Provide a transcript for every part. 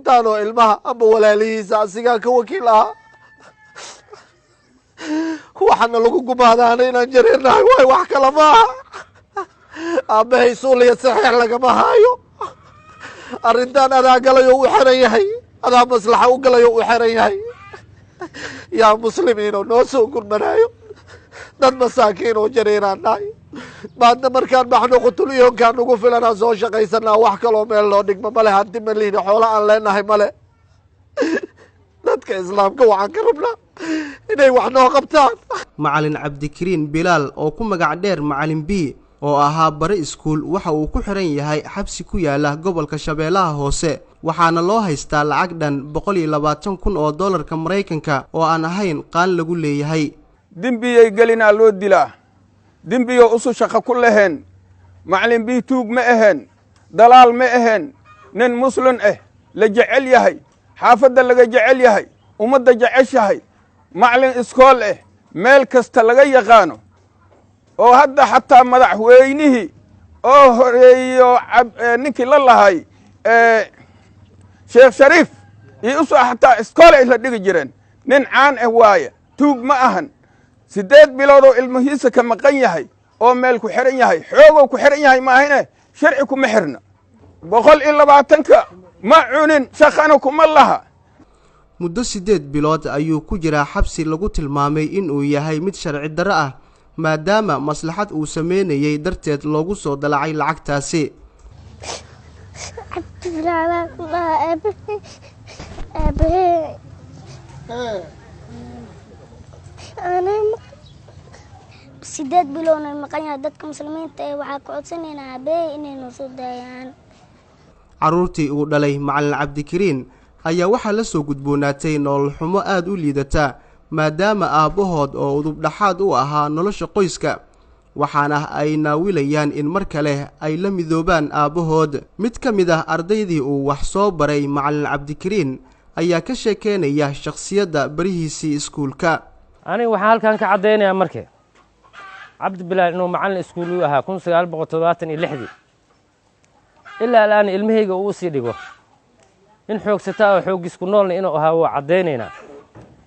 Intaanoo ilmaha amba walaalihiisa asigaa ka wakiil ahaa. Waxaana lagu gumaadaana inaan jareernahay waay, wax kale maaha. Aabbahay suuliya saxiix lagama haayo. Arrintan adaa galayo u xeran yahay, adaa maslaxa u galayo u xeran yahay. Yaa muslimiinoo noo soo gurmanaayo, dad masaakiin oo jareeraan nahay. Maadna markaan baxno qutulyoonkaan nagu filanaa soo shaqaysanaa, wax kaloo meel loo dhigma male, hanti ma lihni, xoola aan leenahay male. Dadka islaamka waxaan ka rabnaa inay wax noo qabtaan. Macalin Cabdikariin Bilaal oo ku magac dheer Macalin B oo ahaa bare iskuul waxa uu ku xiran yahay xabsi ku yaala gobolka Shabeellaha Hoose, waxaana loo haystaa lacag dhan 120,000 oo dollarka Maraykanka oo aan ahayn qaan lagu leeyahay. Dembiyay gelinaa loo dilaa, dembiyo usu shaqo ku laheen. Macalin B tuug ma aheen, dalaal ma aheen, nin muslin ah, la jecel yahay, xaafadda laga jecel yahay, ummadda jeceshahay, macalin iskool ah, meel kasta laga yaqaano, oo hadda xataa madaxweynihii oo horeeyo ninkii la lahay Sheekh Shariif iyo usu xataa iskool ay la dhigi jireen. Nin caan ah waaye, tuug ma ahan. 8 biloodoo ilmihiisa ka maqan yahay oo meel ku xiran yahay, xoogow ku xiran yahay maahine sharci kuma xirna. 120-ka ma cunin, shaqana kuma laha. Muddo 8 bilood ayuu ku jiraa xabsi lagu tilmaamay inuu yahay mid sharci darro ah, maadaama maslaxad uu sameynayay darteed loogu soo dalacay lacagtaasi. Cabdibilaal aabahe, aabahe anay 8 biloodna maqan yahay. Dadka muslimiinta ee waxaa ka codsanaynaa aabahe inay noo soo daayaan. Carruurtii uu dhalay Macalin Cabdikariin ayaa waxaa la soo gudboonaatay nolol xumo aada u liidata, maadaama aabbahood oo udubdhaxaad u ahaa nolosha qoyska, waxaana ay naawilayaan in mar kale ay la midoobaan aabbahood. Mid ka mid ah ardaydii uu wax soo baray Macalin Cabdikariin ayaa ka sheekeynaya shakhsiyadda barihiisii iskuulka. Aniga waxaan halkan ka caddaynayaa marke Cabdi Bilaal inuu macallin iskuul u ahaa 1976-dii ilaa al'aan ilmahayga uu usii dhigo. Nin xoogsataa oo xooggiis ku noolna inuu ahaa waa caddaynaynaa.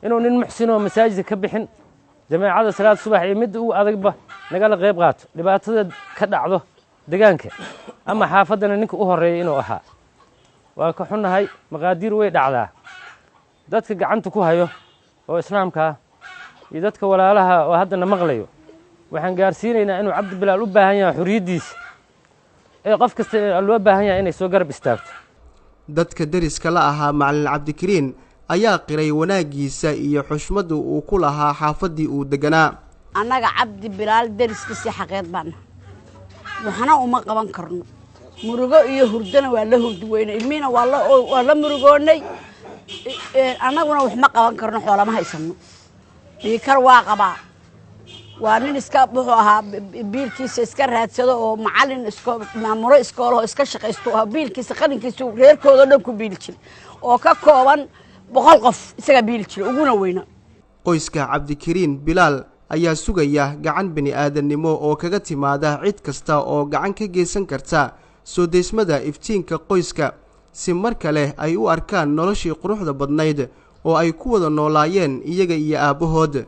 Inuu nin muxsinoo masaajidka ka bixin, jameecada salaad subax iyo midda ugu adagba nagala qayb qaato, dhibaatada ka dhacdo degaanka ama xaafaddana ninka u horreeya inuu ahaa. Waan ka xunnahay, maqaadiir way dhacdaa. Dadka gacanta ku hayo oo islaamkaa iyo dadka walaalaha oo haddana maqlayo, waxaan gaarsiinaynaa inuu Cabdi Bilaal u baahan yahay xorriyaddiisa, ee qof kasta loo baahan yahay inay soo garab istaagto. Dadka deriska la ahaa Macalin Cabdikariin ayaa qiray wanaaggiisa iyo xushmadda uu ku lahaa xaafaddii uu deganaa. Annaga Cabdi Bilaal deriskiisii xaqeed baana, waxna uma qaban karno. Murugo iyo hurdana waa la hurdi weynay, ilmihiina waa la murugoonay. Annaguna wax ma qaban karno, xoolama haysano. Dhiikar waa qabaa, waa nin iska wuxuu ahaa biilkiisa iska raadsado oo macalin isko maamulo iskoolaho iska shaqaysto ahaa. Biilkiisa qalinkiisa reerkooda dhan ku biili jiray oo ka kooban 100 qof isagaa biili jiray uguna weyna. Qoyska Cabdikariin Bilaal ayaa sugaya gacan bini aadannimo oo kaga timaada cid kasta oo gacan ka geysan karta soo deysmada iftiinka qoyska, si mar kale ay u arkaan noloshii quruxda badnayd oo ay ku wada noolaayeen iyaga iyo aabbahood.